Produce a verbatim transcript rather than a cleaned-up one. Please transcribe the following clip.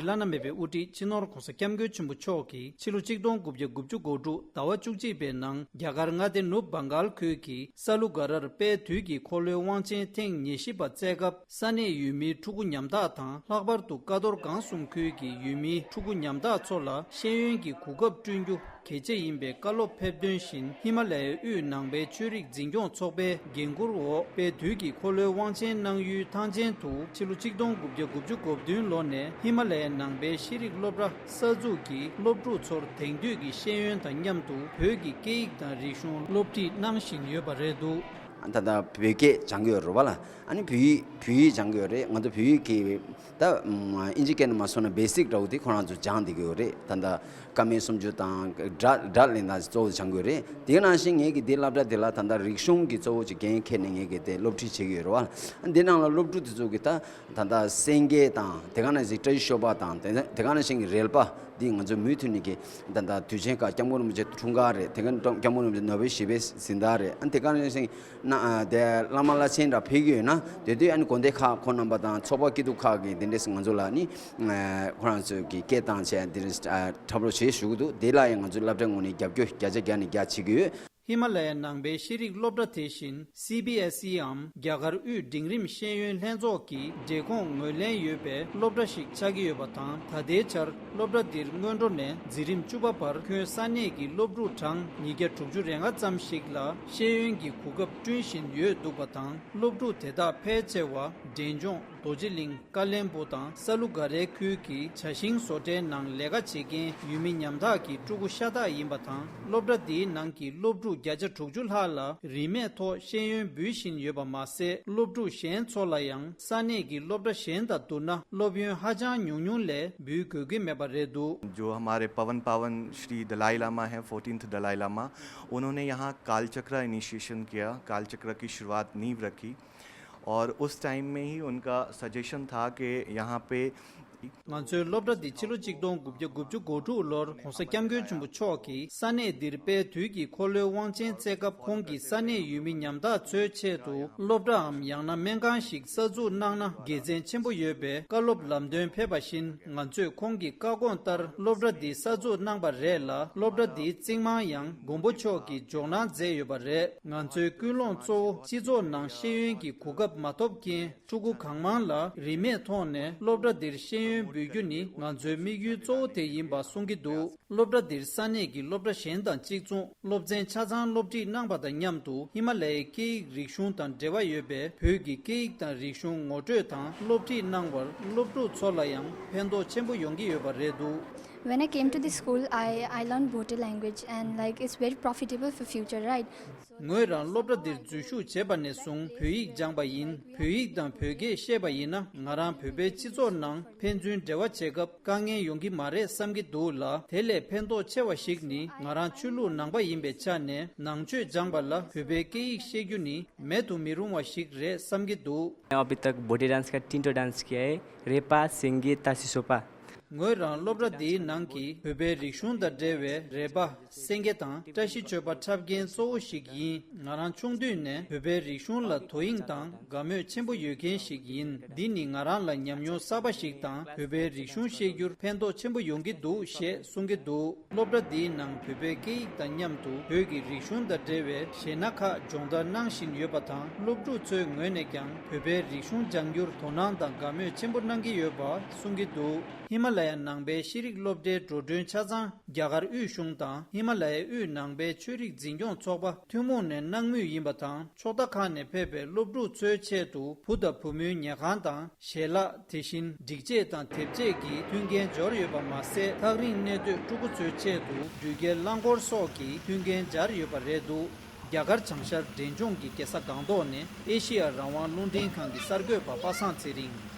བླ་ན་མེད་པའི་དབུ་ཁྲིད་སྤྱི་ནོར་༧གོང་ས་༧སྐྱབས་མགོན་ཆེན་པོ་མཆོག་གིས་ཕྱི་ལོ་ཆིག་སྟོང་དགུ་བརྒྱ་དགུ་བཅུ་གོ་དྲུག་ཟླ་བ་བཅུ་གཅིག་པའི་ནང་རྒྱ་གར་མངའ་སྡེ་ནུབ་བྷང་གཱལ་ཁུལ་གྱི་ས་ལུ་གྷ་རར་དཔལ་དུས་ཀྱི་འཁོར་ལོའི་དབང་ཆེན་ཐེངས་ཉེར་བཞི་པ་བསྩལ་སྐབས། ས་གནས་ཡུལ་མིའི་ཕྲུ་གུ་ཉམ་ཐག་དང་། ལྷག་པར་དུ་ཀ་རྡོར་སྒང་གསུམ་ཁུལ་གྱི་ཡུལ་མིའི་ཕྲུ་གུ་ཉམ་ཐག་ཚོ་ལ་ཤེས་ཡོན་གྱི་གོ་སྐབས་བསྐྲུན་རྒྱུ་གལ་ཆེ་ཡིན་པའི་བཀའ་སློབ་ཕེབས་དོན་བཞིན། ཧི་མ་ལ་ཡའི་དབུས་ནང་པའི་ཆོས་རིག་འཛིན་སྐྱོང་ཚོགས་པའི་འགན་འཁུར་འོག་དཔལ་དུས་ཀྱི་འཁོར་ལོའི་དབང་ཆེན་གནང་ཡུལ་ཐང་ཆེན་དུ་ཕྱི་ལོ་ཆིག་སྟོང་དགུ་བརྒྱ་དགུ་བཅུ་གོ་བདུན་ལོ་ནས་ཧི་མ་ལ་ཡའི་ནང་པའི་ཤེས་རིག་སློབ་གྲྭ་གསར་འཛུགས་ཀྱིས་སློབ་ཕྲུག་ཚོར་དེང་དུས་ཀྱི་ཤེས་ཡོན་དང་མཉམ་དུ་བོད་ཀྱི་སྐད་ཡིག་དང་རིག་གཞུང་སློབ་ཁྲིད་གནང་བཞིན་ཡོད་པ་རེད་འདུག། ད་ལྟ་བོད་སྐད་སྦྱང་གི་ཡོད་རེད་བ་ལ། ཨ་ནི་བོད་ཡིག་བོད་ཡིག་སྦྱང་གི་ཡོད་རེད། ང་ཚོ་བོད་ཡིག་གི་ད་ཨིན་ཇི་སྐད་ནས་མ་སོང་ན་བེ་སིག་འདྲ་བོ་དེ་ཁོ་རང་ཚོ་སྦྱང་བསྡད་ཀྱི་ཡོད་རེད། ད་ལྟ་ཀ་མད་སུམ་ཅུ་དང་སྒྲ་སྒྲ་ལེན་སྟངས་གཙོ་བོ་སྦྱང་གི་ཡོད་རེད། དེ་ག་ནང་བཞིན་ངེད་ཀྱི་འདི་སློབ་གྲྭ་འདི་ལ་ད་ལྟ་རིག་གཞུང་གི་གཙོ་བོ་ཅིག་འགན་འཁྱེར་ནས་ངེད་ཀྱི་དེ་སློབ་ཁྲིད་བྱེད་ཀྱི་ཡོད་རེད་བ། འདི་ནང་ལ་སློབ་ཕྲུག་དེ་ཚོ་གི་ད་ད་ལྟ་གསན་མཁན་དང་། དེ་ག་ནང་བཞིན་བཀྲ་ཤིས་ཤོག་པ་དང་། དེ་དེ་ག་ནང་བཞིན་གྱི་རལ་པ་འདི་ང་ཚོ་མུ་མཐུད་ནས་ཀྱི་ད་ལྟ་དུས་ཆེན་ཁག་སྐྱབས་མགོན་རིན་པོ་ཆེ་འཁྲུངས་སྐར་རེད། དེ་ག་སྐྱབས་མགོན་རིན་པོ་ཆེ་ནོ་བེལ་ཞི་བའི་གཟེངས་རྟགས་རེད། ཨ་དེ་ག་ནང་བཞིན་ན་དེ་བླ་མ་བླ་ཆེན་འདྲ་ཕེབས་ཀྱི་ཡོད་ན། དེ་དུས་ཨ་ནི་དགོན་སྡེ་ཁག་ཁོང་རྣམ་པ་དང་ཚོགས་པ་སྐྱིད་སྡུག་ཁག་གི་དེ་འདྲས་ང་ཚོ་ལ་ནི་ཁོ་རང་ཚོས་ཀྱི་སྐད་བཏང་བྱས་དེ་འདྲས་འཁྲབ་རོགས་བྱེད་ཞུ་གི་འདུག། དེ་ལ་ཡང་ང་ཚོས་སློབ་གྲྭའི་ངོས་ནས་རྒྱབ་སྐྱོར་བརྒྱ་ཆ་བརྒྱ་ནས་བརྒྱ་བྱེད་ཀྱི་ཡོད། ཧི་མ་ལ་ཡའི་ནང་པའི་ཤེས་རིག་སློབ་གྲྭ་དེ་བཞིན་སི་བི་ཨེས་ཨི་འམ་རྒྱ་གར་དབུས་འབྲིང་རིམ་ཤེས་ཡོན་ལྷན་ཚོགས་ཀྱི་འབྲེལ་ཁོངས་ངོས་ལེན་ཡོད་པའི་སློབ་གྲྭ་ཞིག་ཆགས་ཀྱི་ཡོད་པ་དང་། ད་ལྟའི་ཆར་སློབ་གྲྭ་འདིར་སྔོན་འགྲོ་ནས་འཛིན་རིམ་བཅུ་པ་བར་ཁྱོན་ས་གནས་ཀྱི་སློབ་ཕྲུག་གྲངས་ཉིས་བརྒྱ་དྲུག་ཅུ་རེ་ལྔ་ཙམ་ཞིག་ལ་ཤེས་ཡོན་གྱི་གོ་སྐབས་བསྐྲུན་བཞིན་ཡོད་འདུག་པ་དང་། སློབ་ཕྲུག་དེ་དག་ཕལ་ཆེ་བ་འབྲས་ལྗོངས། རྡོ་རྗེ་གླིང་། ཀ་ལན་སྦུག་དང་ས་ལུ་གྷ་རའི་ཁུལ་གྱི་ཇ་ཤིང་བཟོ་གྲྭའི་ནང་ལས་ཀ་བྱེད་མཁན་ཡུལ་མི་ཉམ་ཐག་གི་ཕྲུ་གུ་ཤ་སྟག་ཡིན་པ་དང་། སློབ་གྲྭ་འདིའི་ནང་གི་སློབ་ཕྲུག་བརྒྱ་ཆ་དྲུག་ཅུ་ལྷག་ལ་རིན་མེད་ཐོག་ཤེས་ཡོན་འབུལ་བཞིན་ཡོད་པ་མ་ཟད། སློབ་ཕྲུག་གཞན་ཚོ་ལ་ཡང་ས་གནས་ཀྱི་སློབ་གྲྭ་གཞན་དང་བསྡུར་ན་སློབ་ཡོན་ཧ་ཅང་ཉུང་ཉུང་ལས་འབུལ་དགོས་ཀྱི་མེད་པ་རེད་འདུག། जो हमारे पवन पावन श्री दलाई लामा हैं, फोर्टीन्थ दलाई लामा, उन्होंने यहाँ कालचक्र इनिशिएशन किया, कालचक्र की शुरुआत, नींव रखी। और उस टाइम में ही उनका सजेशन था कि यहाँ पे ང་ཚོའི་སློབ་གྲྭ་འདི་ཕྱི་ལོ་ཆིག་སྟོང་དགུ་བརྒྱ་དགུ་བཅུ་གོ་དྲུག་ལོར་༧གོང་ས་༧སྐྱབས་མགོན་ཆེན་པོ་མཆོག་གིས་ས་གནས་འདིར་དཔལ་དུས་ཀྱི་འཁོར་ལོའི་དབང་ཆེན་བསྩལ་སྐབས། ཁོང་གིས་ས་གནས་ཡུལ་མི་ཉམ་ཐག་ཚོའི་ཆེད་དུ་སློབ་གྲྭའམ་ཡང་ན་སྨན་ཁང་ཞིག་གསར་འཛུགས་གནང་ན་དགེ་མཚན་ཆེན་པོ་ཡོད་པའི་བཀའ་སློབ་ལམ་སྟོན་ཕེབས་པ་བཞིན། ང་ཚོས་ཁོང་གི་བཀའ་དགོངས་ལྟར་སློབ་གྲྭ་འདི་གསར་འཛུགས་གནང་པ་རེད་ལ། སློབ་གྲྭ་འདིའི་རྩིག་རྨང་ཡང་མགོན་པོ་མཆོག་གིས་འཇོག་གནང་མཛད་ཡོད་པ་རེད། ང་ཚོའི་ཀུན་སློང་གཙོ་བོ་སྤྱི་ཚོགས་ནང་ཤེས་ཡོན་གྱི་གོ་སྐབས་མ་ཐོབ་མཁན་ཕྲུ་གུ་གང་མང་ལ་རིན་མེད་ཐོག་ནས་སློབ་གྲྭ་འདིར་ཤེས་ཡོན་འབུལ་རྒྱུ་ནི་ང་ཚོའི་དམིགས་ཡུལ་གཙོ་བོ་དེ་ཡིན་པ་གསུང་གི་འདུག། སློབ་གྲྭ་འདིར་ས་གནས་ཀྱི་སློབ་གྲྭ་གཞན་དང་གཅིག་མཚུངས་སློབ་ཚན་ཆ་ཚང་སློབ་ཁྲིད་གནང་པ་དང་མཉམ་དུ། ཧི་མ་ལ་ཡའི་སྐད་ཡིག་རིག་གཞུང་དང་འབྲེལ་བ་ཡོད་པའི་བོད་ཀྱི་སྐད་ཡིག་དང་རིག་གཞུང་ངོ་སྤྲོད་དང་སློབ་ཁྲིད་གནང་བར་སློབ་ཕྲུག་ཚོ་ལ་ཡང་ཕན་ཐོགས་ཆེན་པོ་ཡོང་གི་ཡོད་པ་རེད་འདུག། When I came to the school, I, I learned Bhoti language and like it's very profitable for future, right? ངོས་རང་སློབ་གྲྭ་འདིར་འཛུལ་ཞུགས་བྱས་པ་ནས་བཟུང་བོད་ཡིག་སྦྱངས་པ་ཡིན། བོད་ཡིག་དང་བོད་སྐད་ཤེས་པ་ཡིན་ན་ང་རང་བོད་པའི་སྤྱི་ཚོགས་ནང་ཕན་ཚུན་འབྲེལ་བ་བྱེད་སྐབས་དཀའ་ངལ་ཡོང་གི་མ་རེད་བསམ་གྱི་འདུག་ལ། དེ་ལས་ཕན་ཐོགས་ཆེ་བ་ཞིག་ནི་ང་རང་ཆོས་ལུགས་ནང་པ་ཡིན་པའི་ཆ་ནས་ནང་ཆོས་སྦྱངས་པ་ལ་བོད་པའི་སྐད་ཡིག་ཤེས་རྒྱུ་ནི་མེད་དུ་མི་རུང་བ་ཞིག་རེད་བསམ་གྱི་འདུག། मैंने अभी तक बोडो डांस का तीन ठो डांस किया है, रेपा, सेंगे, तासी सोपा। ངོས་རང་སློབ་གྲྭ་འདིའི་ནང་གི་བོད་པའི་རིག་གཞུང་དང་འབྲེལ་བའི་རེ་བ། སེང་གེ་དང་བཀྲ་ཤིས་མཆོད་པ་འཁྲབ་མཁན་གཙོ་བོ་ཞིག་ཡིན། ང་རང་ཆུང་དུས་ནས་བོད་པའི་རིག་གཞུང་ལ་དོ་དབྱིངས་དང་དགའ་མོས་ཆེན་པོ་ཡོད་མཁན་ཞིག་ཡིན། འདི་ནི་ང་རང་ལ་ཉམས་མྱོང་གསར་པ་ཞིག་དང་བོད་པའི་རིག་གཞུང་ཤེས་རྒྱུར་ཕན་ཐོགས་ཆེན་པོ་ཡོང་གི་འདུག་ཞེས་གསུང་གི་འདུག། སློབ་གྲྭ་འདིའི་ནང་བོད་པའི་སྐད་ཡིག་དང་མཉམ་དུ་བོད་ཀྱི་རིག་གཞུང་དང་འབྲེལ་བའི་གཞས་སྣ་ཁག་སྦྱོང་བརྡར་གནང་བཞིན་ཡོད་པ་དང་། སློབ་ཕྲུག་ཚོའི་ངོས་ནས་ཀྱང་བོད་པའི་རིག་གཞུང་སྦྱང་རྒྱུར་དོ་སྣང་དང་དགའ་མོས་ཆེན་པོ་གནང་གི་ཡོད་པ་གསུང་གི་འདུག། ཧི་མ་ལ་ཡ་ནང་པའི་ཤེས་རིག་སློབ་གྲྭའི་འགྲོ་གྲོན་ཆ་ཚང་རྒྱ་གར་དབུས་གཞུང་དང་ཧི་མ་ལ་ཡའི་དབུས་ནང་པའི་ཆོས་རིག་འཛིན་སྐྱོང་ཚོགས་པ་ཐུན་མོང་ནས་གནང་མུས་ཡིན་པ་དང་། ཕྱོགས་མཐའ་ཁག་ནས་ཕེབས་པའི་སློབ་ཕྲུག་ཚོའི་ཆེད་དུ་བུ་དང་བུ་མོའི་ཉལ་ཁང་དང་ཞལ་ལག། དེ་བཞིན་སྒྲིག་ཆས་དང་དེབ་ཆས་ཀྱི་མཐུན་རྐྱེན་འབྱོར་ཡོད་པ་མ་ཟད། ཐག་རིང་གནས་སྡོད་ཕྲུ་གུ་ཚོའི་ཆེད་དུ་འགྲུལ་སྐྱེལ་རླངས་འཁོར་སོགས་ཀྱི་མཐུན་རྐྱེན་སྦྱར་ཡོད་པ་རེད་འདུག། རྒྱ་གར་བྱང་ཤར་འབྲས་ལྗོངས་ཀྱི་རྒྱལ་ས་སྒང་ཏོག་ནས་ཨེ་ཤེ་ཡ་རང་དབང་རླུང་འཕྲིན་ཁང་གི་གསར་འགོད་པ་པ་སངས་ཚེ་རིང་།